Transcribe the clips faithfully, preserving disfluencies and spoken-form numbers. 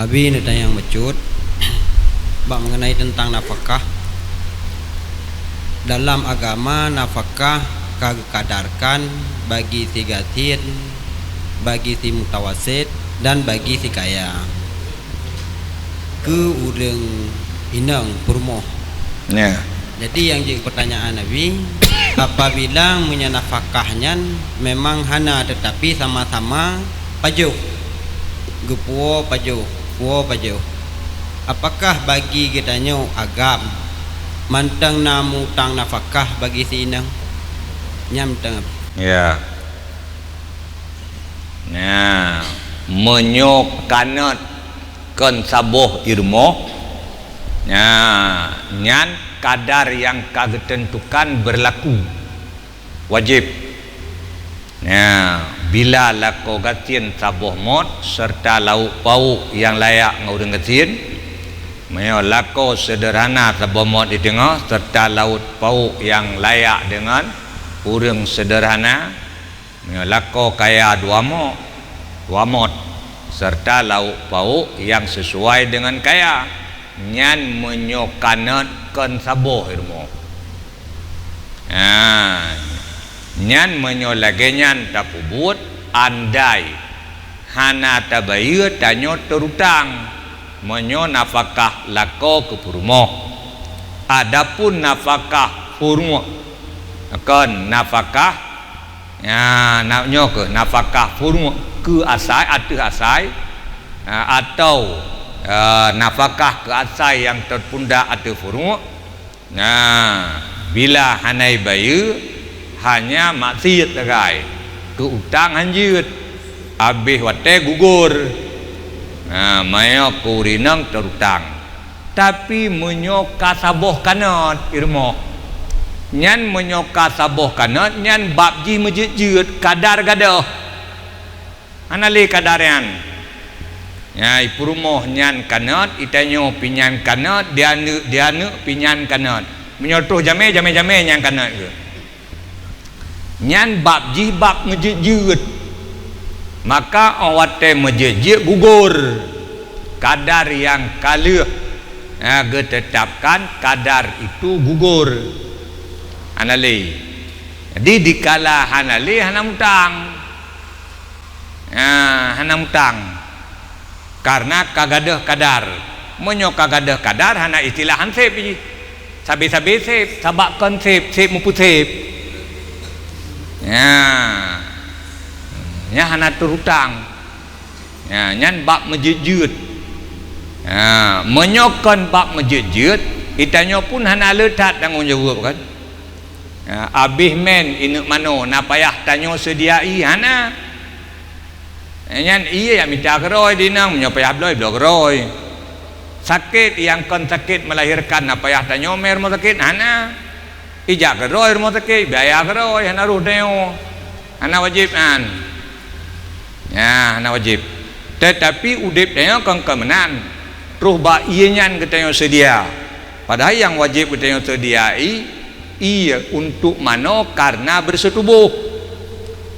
Abi neutanyong bacut bak mengenai teuntang nafakah. Dalam agama, nafakah ka geukadarkan bagi si gasien, bagi si mutawasit, dan bagi si kaya. Keu ureuëng inong peurumoh. Ya. Jadi nyang jeuet peutanyaan Abi, apabila meunyoe nafakah nyan memang hana, teutapi sama-sama pajoh, geupuwoe pajoh, puwoe pajoh, apakah bagi geutanyoe agam mantong na mutang nafakah bagi si inong? Nyan mantong. Ya. Nah, meunyoe kanot kon saboh i rumoh, nah, nyan kadar nyang ka geuteuntukan beurlaku, wajéb. Nah, bila lakoe gasien saboh mot seureuta lauk pauk nyang layak ngon ureuëng gasien, meunyoe lakoe seudeurhana saboh mot di teungoh seureuta lauk pauk nyang layak deungon ureuëng seudeurhana, meunyoe lakoe kaya dua mot, dua mot, seureuta lauk pauk nyang sisuai deungon kaya, nyan meunyoe kanot kon saboh i rumoh. Ha, nyan meunyoe lagée nyan tapeubuet, andai hana tabayeue, tanyoe teurutang meunyoe nafakah lakoe keu peurumoh. Adapun nafakah furuq, kon nafakah, ya, na-, nyoe keuh nafakah furuq keu asai, ateueh asai, a, atau, a, nafakah keu asai nyang teupundak ateueh furuq, nah, bila hana ibayeue, hanya maksiet sagai, keu utang hanjeuet, abéh watée gugor. Nah, meunyoe keu ureuëng inong teurutang. Tapi meunyoe ka saboh kanot i rumoh, nyan meunyoe ka saboh kanot, nyan bab jih meujeuet-jeuet, kadar gadôh. Hana lé kadar nyan. Nya, i peurumoh nyan kanot, i tanyoe pih nyan kanot, di aneuëk, di aneuëk pih nyan kanot. Meunyoe troh jamé, jamé-jamé nyan kanot geuh. Nyan bab jih bab meujeuet-jeuet. Maka óh watée meujeuet-jeuet gugor, kadar nyang ka lheueh, eh, geuteutapkan kadar itu gugor. Hana lé. Jadi dikala hana lé, hana mutang. Ha, hana mutang. Karena ka gadôh kadar. Meunyoe ka gadôh kadar, hana istilah han sép jih. Sabe-sabe sép, sabab kon sép, sép meupeusép. Ya. Nyan hana teurutang. Ya, nyan bab meujeuet-jeuet. Ya, meunyoe kon bab meujeuet-jeuet, geutanyoe pun hana le that tanggong jaweueb, kan? Ha, abéh mén ineuk manoe, na payah tanyoe seudia ie? Hana. Nyan ie jak mita keudroe di inong, meunyoe payah bloe, bloe keudroe. Sakét nyang kon sakét melahirkan, na payah tanyoe mé rumoh sakét? Hana. Ijak keudroe rumoh sakét, biaya keudroe, hana roh tanyoe. Hana wajéb nyan. Ya, hana wajéb. Teutapi udeb tanyoe kon keu meunan, troh bak ie nyan geutanyoe seudia. Padahai nyang wajéb geutanyoe seudia ie, ie untuk manoe karena beuseutuboh.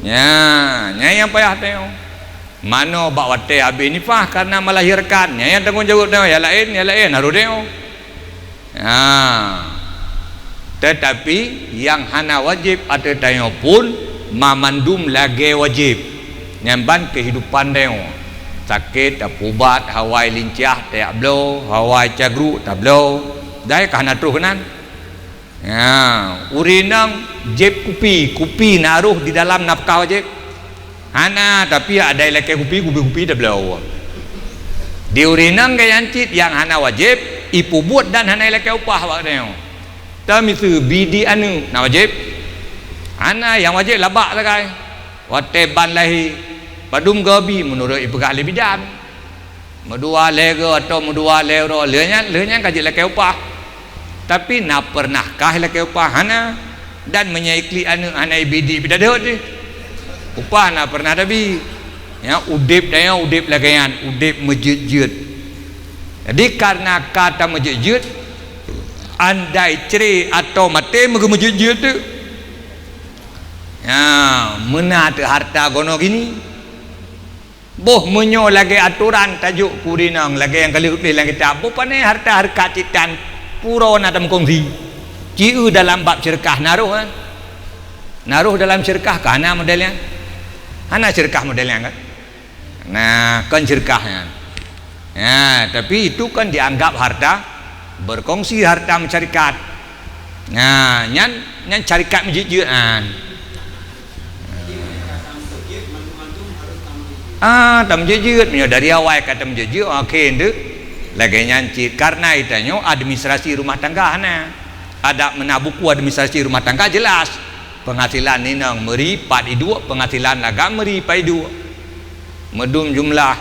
Nya, nyan nyang payah tanyoe. Manoe bak watée habéh nifah karena melahirkan, nyan nyang tanggong jaweueb tanyoe, nyang laén, nyang laén harôh tanyoe. Ha. Teutapi nyang hana wajéb ateueh tanyoe pun mamandum lagée wajéb. Nyan ban keuhidupan tanyoe. Sakét tapeuubat, hawai lincah tajak bloe, hawai cagruek tabloe. Dai ka hana troh keunan. Ha, ureuëng inong jieb kupi, kupi na roh di dalam nafkah wajéb? Hana, tapi adai lakée kupi, kupi-kupi tabloe. Di ureuëng inong geuh nyan cit nyang hana wajéb, ipeubuet dan hana ilakée upah bak tanyoe. Tamiseue bidi aneuëk na wajéb? Hana, nyang wajéb labak sagai. Watée ban lahé, padum goe bi meunurot ipeugah lé bidan. Meudua lhée goe atau meudua lhée uroe, lheueh nyan, lheueh nyan ka jilakée upah. Tapi na peureunah kah ilakée upah? Hana. Dan meunyoe iklik aneuëk hana ibidi, bidadot jih. Upah na peureunah tabi. Ya, udeb tanyoe udeb lagée nyan, udeb meujeuet-jeuet. Jadi, kareuna ka tameujeuet-jeuet, andai cre atau maté meugeumeujeuet-jeuet teuk, ya, meunan teuk hareuta gono gini. Boh meunyoe lagée atoran tajok keu ureuëng inong, lagée nyang ka lheueh tuléh lam kitab, boh pane hareuta hareukat cit tan pura na tameukeungsi. Ci eu dalam bab syeureukah na roh, kan? Na roh dalam syeureukah ka hana model nyan? Hana syeureukah model nyan, kan? Nah, kon syeureukah nyan. Ya, tapi itu kan dianggap harta berkongsi, harta masyarakat. Nah, nyan, nyan syarikat meujeuet-jeuet nyan. Ah, tameujeuet-jeuet, meunyoe dari awai ka tameujeuet-jeuet, oke, ndeuk. Lagée nyan cit, karena itanyoe administrasi rumah tangga hana. Adak meunan buku administrasi rumah tangga jelas. Penghasilan inong meuri pat iduek, penghasilan lagak meuri pat iduek. Meudum jumlah,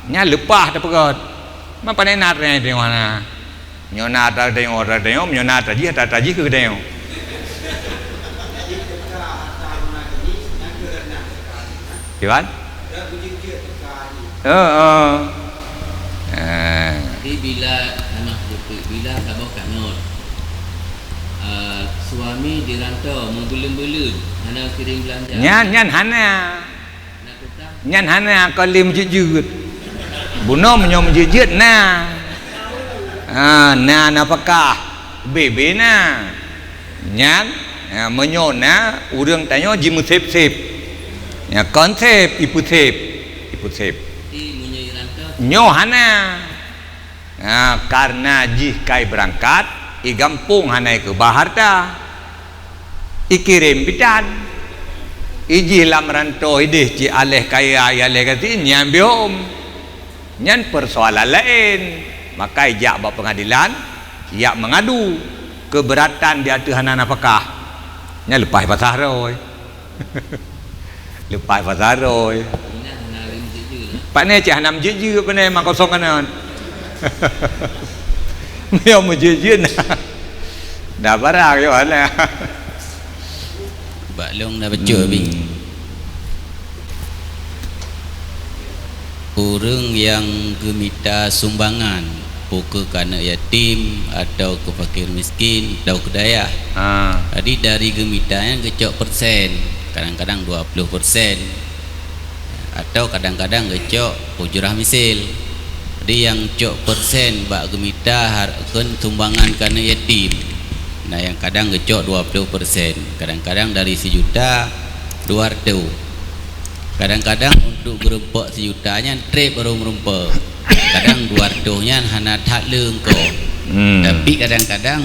nyan leupah tapeugét. Ma pane na teurimong hana. Nyoe na ata tanyoe, ata tanyoe, nyoe na ata jih, ata jih keu tanyoe. Kiban? Heeh. Eh. Jadi bila, tamah jepit, bila saboh kanot, eh, suami di rantau meubeuleuen-beuleuen, hana kirém beulanja. Nyan, nyan hana. Nyan hana kon lé meujeuet-jeuet. Bunoe meunyoe meujeuet-jeuet na. Ha, na nafakah. Bebe na. Nyan, ha, meunyoe na, ureuëng tanyoe jimeusép-sép. Ya, kon sép, ipeusép. Ipeusép. Nyoe hana. Ha, karena jih kai beurangkat, i gampông hana ikeubah harta. Ikirém bitan. Ijih lam rantau ideh cit aléh kaya, aléh gasien, nyan bihom. Nyan persoalan laén. Maka ijak bak pengadilan, ijak mengadu keberatan di ateueh hana nafakah. Nyan leupah pasah roe. Leupah pasah roe. Pane cit hana meujeuet-jeuet, pane ma kosong kanan. Meunyoe meujeuet-jeuet na. Dah barang yo hana. Bak lôn na bacut, Abi. Hmm. Ureuëng nyang geumita sumbangan, peu keuh keu aneuëk yatim, atawa keu fakir miskin, atawa keu dayah. Ha. Jadi dari geumita nyan geucok persen, kadang-kadang dua puluh persen, atawa kadang-kadang geucok ujrah misil. Jadi nyang cok persen bak geumita har-, kheun sumbangan keu aneuëk yatim. Nah, nyang kadang geucok dua puluh persen, kadang-kadang dari sijuta dua ratus. Kadang-kadang untuk geurumpok sijuta nyan treb barô meurumpok. Kadang dua ratus nyan hana that le eungkôt. Hmm. Tapi kadang-kadang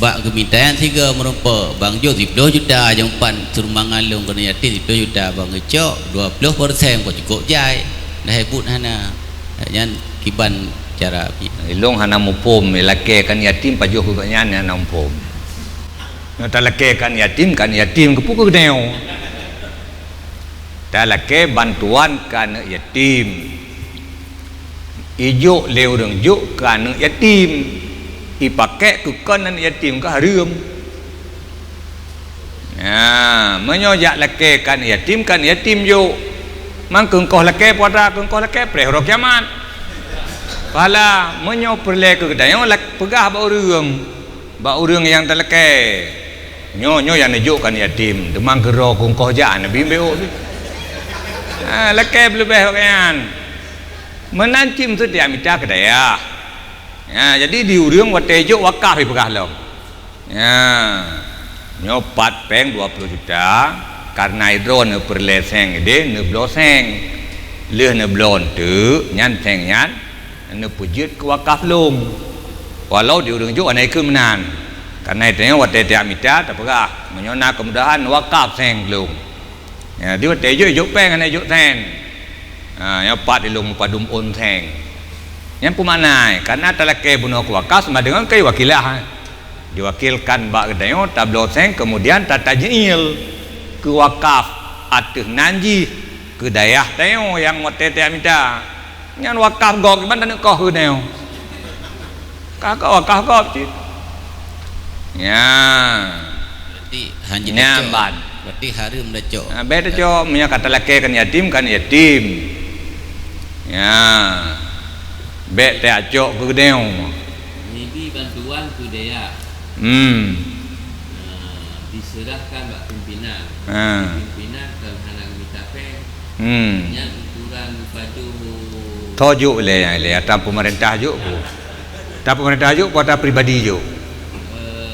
bak geumita nyan sigoe meurumpok, bang jok siploh juta, jang umpan sumbangan lôn keu aneuëk yatim siploh juta, bang geucok dua puluh persen kok cukôp jai. Dah buet hana. Nyan kiban cara. Ilôn hana muphom, lakée keu aneuëk yatim pajoh keu gobnyan hana muphom. Nyoe talakée keu aneuëk yatim, keu aneuëk yatim keupeue keu geutanyoe? Talakée bantuan keu aneuëk yatim. Ijok lé ureuëng jok keu aneuëk yatim. Ipakék keu kon aneuëk yatim ka hareuem. Nah, meunyoe jak lakée keu aneuëk yatim, keu aneuëk yatim jok. Mang keu eungkôt lakée, puasa keu eungkôt lakée, preh uroe kiamat. Pahala, meunyoe peureulée keu geutanyoe, lak-, peugah bak ureuëng. Bak ureuëng nyang talakée. Nyoe, nyoe nyang neujok keu aneuëk yatim, teuma keu droe keu eungkôt jak, neubi mbéuk pih. Ah, lakée beuleubeh awaknyan. Meunan cit meuseuti mita keu dayah. Ya, jadi di ureuëng watée jok wakaf ipeugah lom. Ya. Nyoe pat péng dua puluh juta, kareuna droe neupeureulée seng ideh, neubloe seng. Lheueh neubloe eunteuk, nyan seng nyan neupeujeuet keu wakaf lôn. Walau di ureuëng jok hana ikheun meunan. Kareuna tanyoe watée tajak mita tapeugah, meunyoe na keumudahan wakaf seng lôn. Ya, di watée jok, jok péng hana jok seng. Ha, nyoe pat ilôn padum ôn seng. Nyan peue makna? Kareuna talakée bunoe keu wakaf sama deungon keu wakilah. Diwakilkan bak geutanyoe tabloe seng, kemudian tataj'il keu wakaf ateueh nan jih keu dayah tanyoe nyang watée tajak mita. Nyan wakaf gob, kiban taneuk koh keu tanyoe. Ka gob wakaf gob cit. Nya. Berarti hana Nya, tacok. Ban. Berarti hareuem tacok. Ha, bék tacok, meunyoe ka talakée keu aneuëk yatim, keu aneuëk yatim. Nya. Bék tacok keu geutanyoe. Ngibi bantuan keu dayah. Hmm. Nah, diserahkan bak pimpinan. Ha. Pimpinan kan hana geumita péng. Hmm. Nyan ukuran Tho jok lé, lé ata peumeurintah jok bu. Ata peumeurintah jok, pu ata pribadi jok. Eh,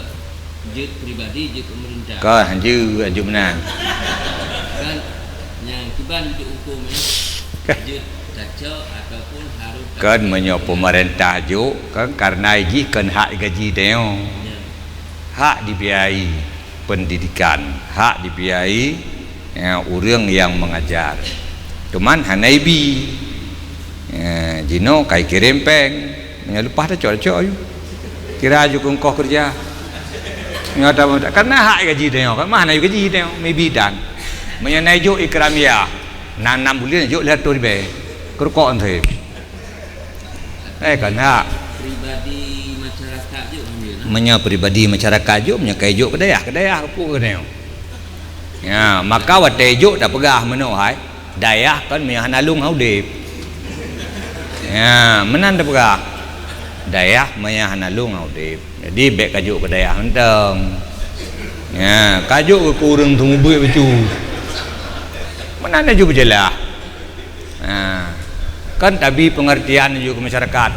jeuet pribadi, jeuet pemerintah. Ka, hanjeuet, hanjeuet meunan. Kan, nyang kiban jeuet huköm, eh. Jeuet tacok ataupun harus. Kan, meunyoe pemerintah jok, kan, karena jih kan hak gaji tanyoe. Ya. Hak dibiayai pendidikan, hak dibiayai, ya, ureuëng nyang mengajar. Cuman hana ibi. Ya, jinoe kai kirém péng. Meunyoe leupah tacok-tacok aju. Kira aju keu ongkoh keureuja. Nyoe ta-, karena hak gaji tanyoe, kan mah hana gaji tanyoe, mibi tan. Meunyoe na ijok ikramiah, na nam buleuen jok lhèe reutôh ribèe. Keurukok enteuk. Eh, kan hak. Pribadi masyarakat jok kan dia, nah. Meunyoe pribadi masyarakat jok, meunyoe kai jok keu dayah, keu dayah, keu peue keu tanyoe. Ya, maka watèe jok tapeugah meunoe hai. Dayah kan meunyoe hana lôn hana udép. Ya, meunan tapeugah. Dayah meunyoe hana lôn hana udép. Jadi, bèk kajok keu dayah mantong. Ya, kajok keu ureuëng teumubuet bacut. Meunan laju beujeulaih. Ha. Kan tabi pengertian laju keu masyarakat.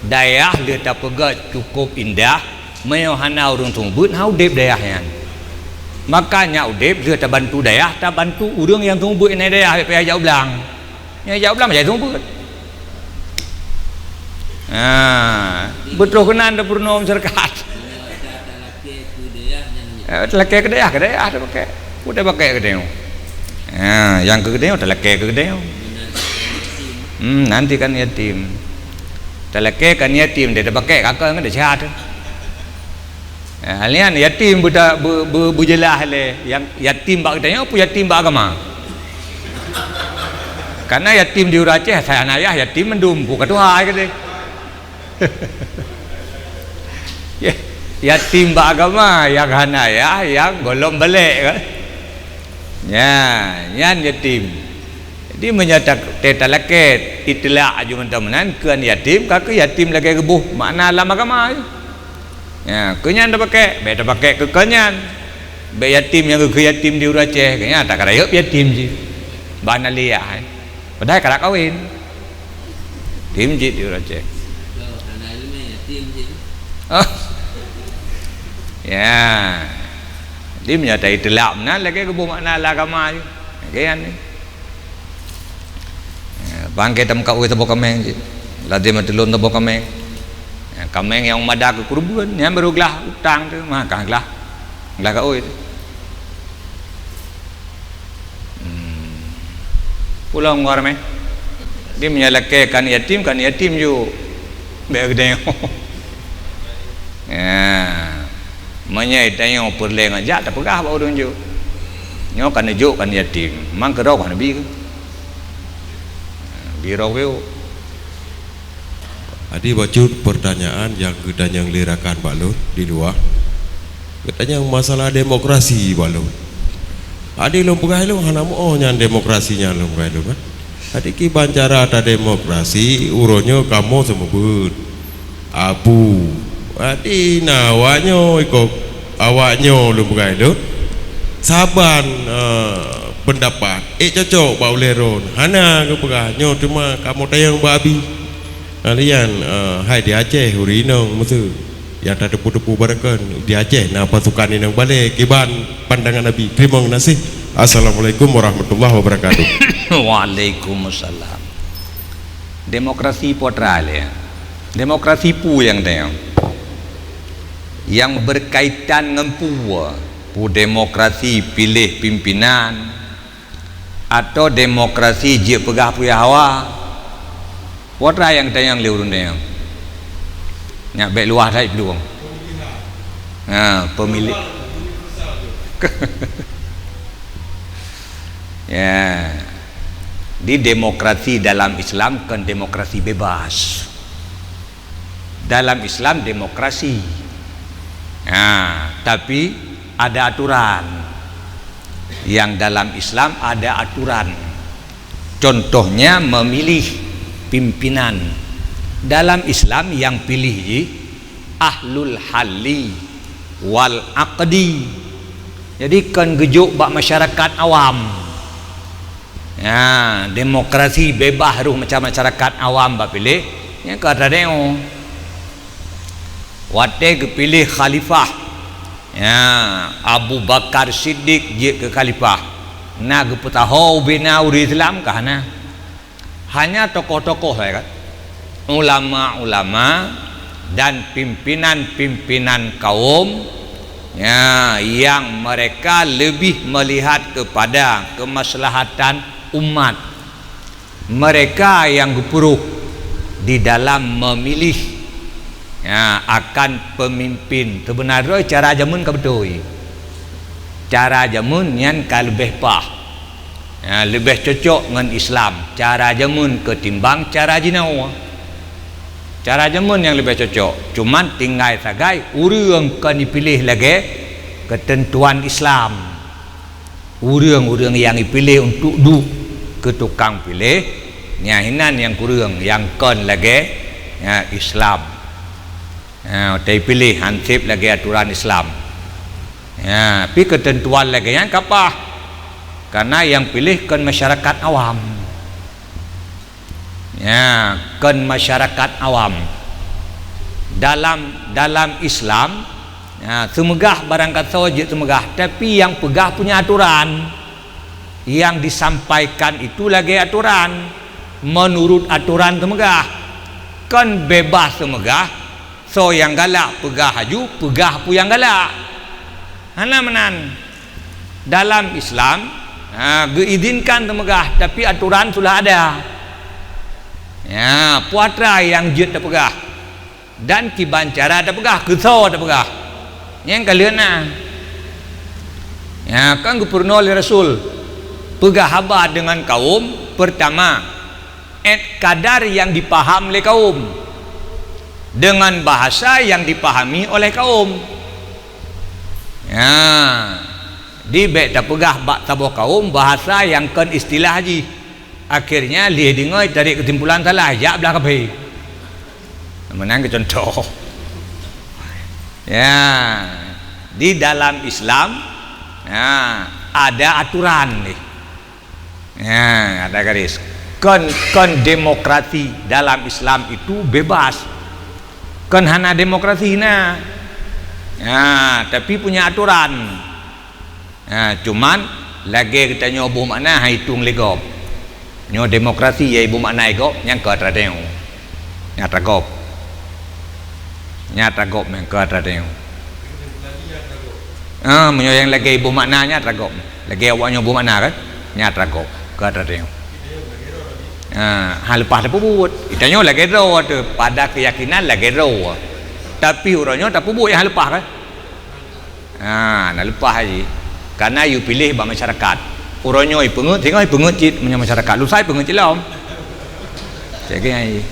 Dayah lheueh tapeugah cukup indah, meunyoe hana ureuëng teumubuet, hana udép dayah nyan. Maka nyak udép lheueh tabantu dayah, tabantu ureuëng nyang teumubuet inan dayah, bèk payah jak u blang. Nyang jak u blang, jak teumubuet. Ha, beutôi keunan tapeurunoe masyarakat. Eh, talakèe keu dayah, keu dayah tapakèk. Peue tapakèk keu tanyoe? Ha, nyang keu tanyoe talakèe keu tanyoe. Hmm, nanti kan yatim. Talakèe kan yatim, dia tapakèk kakak ngon dia sihat. Eh, hal nyan yatim beuta-, beu-, beu-, beujeulaih lé. Nyang yatim bak geutanyoe peue yatim bak agama? Karena yatim di ureuëng Aceh, asai hana ayah, yatim mandum, peue ka tuha ai keudeh. Ya, yatim bak agama, nyang hana ayah, nyang gohlom balek kan. Nya, nyan yatim. Jadi, meunyoe ta-, teu talakèe itlak aju mantong meunan, keu yatim, ka keuh yatim lagèe geuboh makna lam agama. Ya, keu nyan tapakèk, bèk tapakèk keu, keu nyan. Bèk yatim nyang geukheun yatim di ureuëng Aceh, keu nyan takarayeueb yatim jih. Bah na liah, eh. Padahai ka lheueh kawen. Yatim jih di ureuëng Aceh. Oh. Ya. Jadi, meunyoe ta itlak meunan, lagèe geuboh makna lam agama jih. Lagèe nyan ni. Ya, bangke tameukaôi saboh kaméng cit. Lazem teulon saboh kaméng. Ya, kaméng nyang mada keu keureubeuen, nyan barô glah utang teuh, mah ka glah. Glah kaôi teuh. Hmm. Pulang ngon ramé. Di meunyoe lakèe kan yatim, kan yatim ju. Bèk geutanyoe. Ya. Meunyoe tanyoe peureulèe ngon jak, tapeugah bak ureueng jok. Nyoe ka neujok kan yatim, mang keudroe ka neubi keuh. Bi droe keuh. Jadi, bacut pertanyaan nyang geutanyong lé rakan bak lôn di luwa. Geutanyong masalah demokrasi bak lôn. Jadi, lôn peugah lôn hana meu-oh nyan demokrasi nyan lôn peugah lôn, kan. Jadi, kiban cara tademokrasi, uroe nyoe kamoe seumeubeuet. Abu. Jadi, na awaknyoe iko, awaknyoe lôn peugah lôn, saban, eh, peundapat, ék cocok bak ulèe droen. Hana geupeugah nyoe, teuma kamoe tanyong bak Abi. Kalian, eh, hai di Aceh, ureueng inong meuseu. Nyang tateupeue-teupeue barokon di Aceh na pasukan inong balèe kiban pandangan Abi. Teurimong gaséh. Assalamualaikum warahmatullahi wabarakatuh. Waalaikumsalam. Demokrasi peue atra lé? Demokrasi peue nyang tanyong? Nyang berkaitan ngon peue? Peue demokrasi piléh pimpinan? Atau demokrasi jeuet peugah peue nyang hawa? Peue atra nyang tanyong lé ureueng tanyong? Nyak bèk luwah that peulueng. Ha, pemilih. Ya. Di demokrasi dalam Islam kon demokrasi bebas. Dalam Islam demokrasi. Nah, tapi ada aturan. Yang dalam Islam ada aturan. Contohnya memilih pimpinan. Dalam Islam yang pilih jih ahlul halli wal aqdi. Jadi kon geujok bak masyarakat awam. Ya, demokrasi bebas rôh macam masyarakat awam bak piléh, nyan ka teudeungoe. Watée geupiléh khalifah, ya, Abu Bakar Siddiq jeuet keu khalifah, na geupeutaho ubena ureuëng Islam ka hana? Hanya tokoh-tokoh saja kan? Ulama-ulama dan pimpinan-pimpinan kaum, ya, yang mereka lebih melihat kepada kemaslahatan umat. Mereka yang geupeurôh di dalam memilih, ya, akan pemimpin. Seubeuna droe cara jameun ka beutôi. Cara jameun nyan ka leubeh paih. Ya, leubeh cocok ngon Islam cara jameun keutimbang cara jinoe. Cara jameun nyang leubeh cocok, cuman tinggai sagai ureuëng kon jipiléh lagée keuteuntuan Islam. Ureuëng-ureuëng nyang jipiléh untuk duek keu tukang piléh, nyan hinan nyang kureueng, nyang kon lagée, ya, Islam. Ha, watée piléh hanseb lagée atoran Islam. Ya, pi keuteuntuan lagée nyan ka paih. Karena nyang piléh kon masyarakat awam. Ya, kon masyarakat awam. Dalam, dalam Islam, ya, seumeugah barangkasoe jeuet seumeugah, tapi nyang peugah punya atoran. Yang disampaikan itu lagée atoran, menurut atoran seumeugah. Kon bebas seumeugah, soe nyang galak peugah laju, peugah peue nyang galak. Hana meunan. Dalam Islam, ha, geuizinkan seumeugah, tapi atoran sudah ada. Ya, peue atra nyang jeuet tapeugah. Dan kiban cara tapeugah, keu soe tapeugah. Nyang ka lheueh na. Ya, kan geupeurunoe lé Rasul. Peugah haba deungon kaum, peurtama, ét kadar nyang dipaham lé kaum, deungon bahasa nyang dipahami oleh kaum. Ya, di bék tapeugah bak saboh kaum bahasa nyang kon istilah jih. Akhirnya lheueh deungoe tarék keusimpulan salah, jak blah kaphé. Meunan keu contoh. Ya, di dalam Islam, ya, ada aturan ni. Ya, ada garis. Kon, kon demokrasi dalam Islam itu bebas. Kon hana demokrasi na. Ya, tapi punya aturan. Ha, cuman lagée geutanyoe boh makna han itong lé gob. Nyoe demokrasi nyang iboh makna lé gob, nyan ka atra tanyoe. Nyan atra gob. Nyan atra gob, nyan ka atra tanyoe. Ha, meunyoe nyang lagée iboh makna nyan atra gob. Lagée awaknyoe boh makna kan? Nyan atra gob, ka atra tanyoe. Ha, han leupah tapeubuet. Geutanyoe lagée droe teuh, pada keuyakinan lagée droe. Tapi uroe nyoe tapeubuet nyang han leupah kan? Ha, na leupah jih. Karena yue piléh bak masyarakat. Uroe nyoe ipeungeut, singoh ipeungeut cit meunyoe masyarakat. Lusa ipeungeut cit lom. Cit lagée nyan jih.